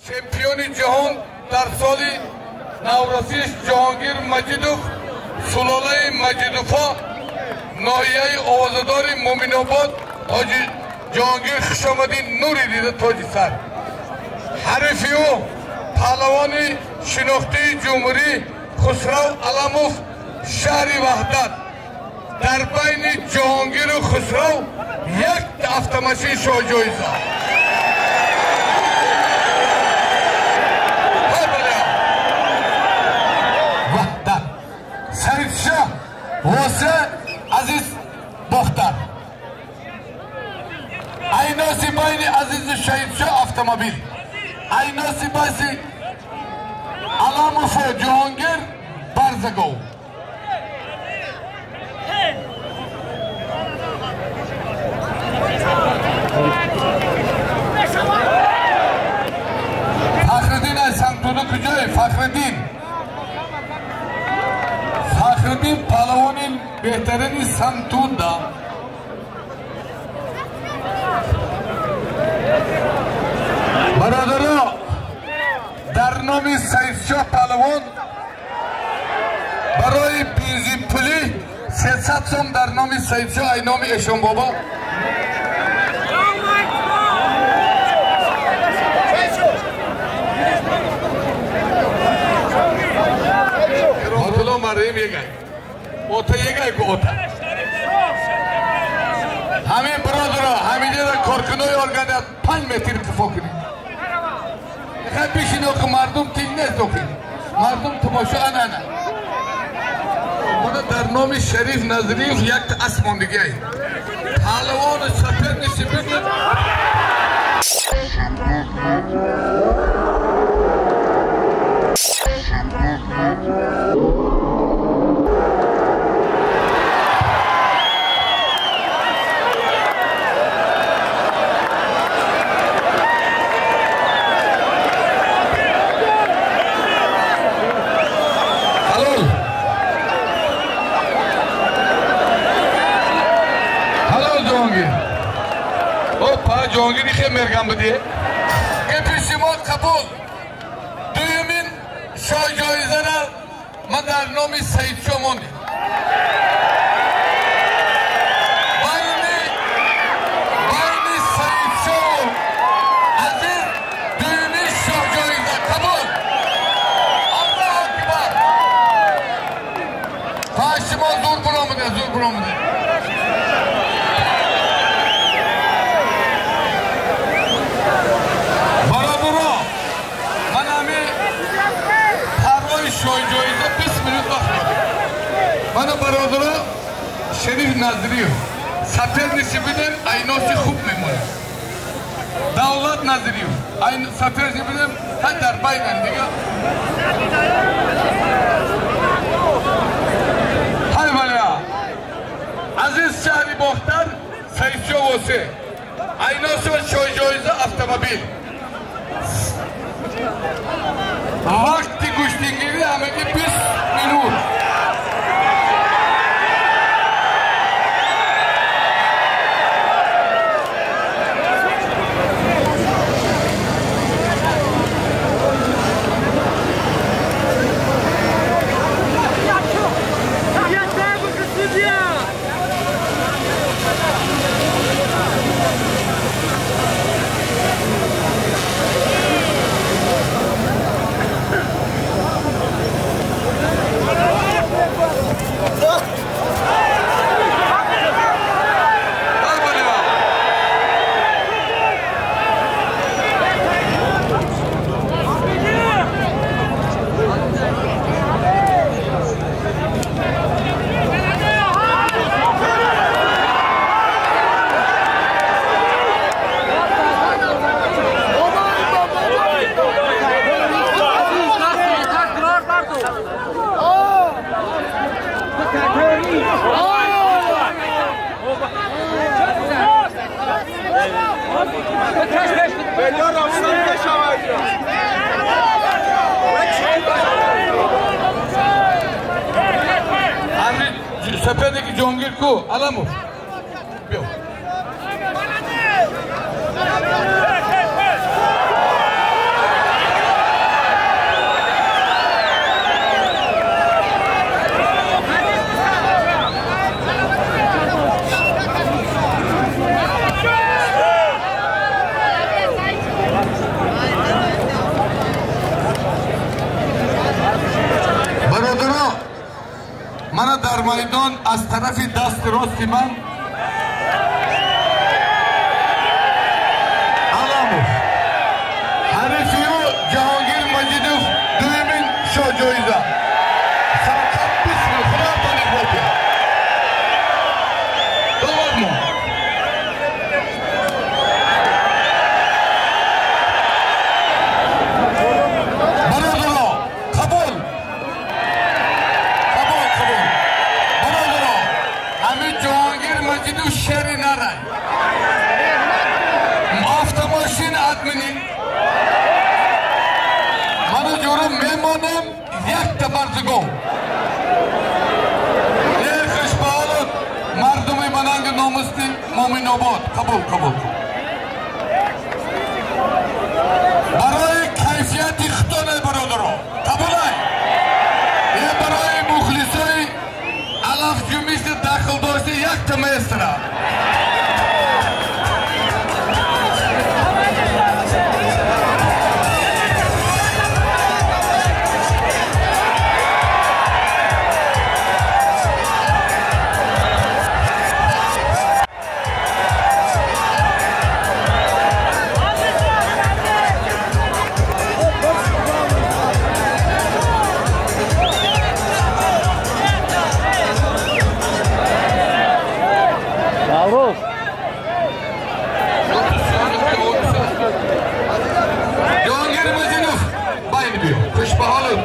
Чемпиони ҷаҳон дар соли наврасиш Ҷаҳонгир Маҷидов, сулолаи Маҷидовҳо, ноҳияи овозадори Муъминобод. Ҳоҷи Ҷаҳонгир, хушомадӣ, нури дида тоҷи сар. Ҳарифи ӯ паҳлавони шинохтаи ҷумҳурӣ Хусрав Аламов, шаҳри Ваҳдат. Дар байни Ҷаҳонгиру Хусрав як автомашин шоҳҷоиза. Ваҳдат, Саидшоҳ Восе, Азиз Бохтар. Айноси байни Азизу Шаидшоҳ автомобил. Айноси байни Аламову Ҷаҳонгир барзагов. Фахриддин аз Сангтуда куҷое? Фахриддин, Фахриддин паҳлавони беҳтарини Сангтуда. Бародаро, дар номи Саидшоҳ паҳлавон барои бензинпулӣ 300 сом дар номи Саидшоҳ, ай номи Эшонбобо. Марим егай. Ота егай ку ота. Ҳамин бародаро, ҳаминҷода коркунои органият 5 метр қифо кунед. Мехоҳед бишинед, охи мардум тинг нест, охи. Мардум тамошо анана. Мана дар номи Шариф Назриев якта асп мондигиай. Паҳлавону соперниши бигӯ. Ҷаҳонгири хел мергам будӣ. Гапи шумо қабул. Дуюмин шоҳҷоизара ман дар номи Саидшоҳ мондем. Байни Саидшоҳу Азиз дуюмин шоҳҷоиза қабул. Аллоҳу акбар. Та шумо зур буромуда, зур буромуда. Шоҳҷоиза 20 минут вақт дорем. Мана бародаро, Шариф Назриев соперниси бидем, айноси хуб мемонад. Давлат Назриев соперниси бидем, ҳай дар байнан дига. Ҳай валия. Азиз шаҳри Бохтар, Саидшоҳ Восе. Айноси ва шоҳҷоиза автомобил. Вақти гӯштингирӣ ҳамагӣ 20 минут. Соперники Ҷонгир ку? Аламов. Биё. Майдон аз тарафи дасти рости ман Аламов, ҳарифи ӯ Ҷаҳонгир Маҷидов, дуюмин шоҳҷоиза. Шавкат бисмил, худо иқбол. Доводмо. Бародаро, қабул. Қабул, қабул. Бародаро, ҳамин Ҷаҳонгир Маҷидов шери нарай. Автомошин админи. Ману ҷурум мемонем якта барзигов. Э, хушбаҳолот, мардуми мананги номусти Муъминобод. Қабул, қабул. Барои кайфияти худоне, бародаро. Қабулай. Е, барои мухлисои алаф ҷумишти дахл дошта якта маэстро. Навруз. Ҷаҳонгир Маҷидов, байни биё. Хушбаҳолот.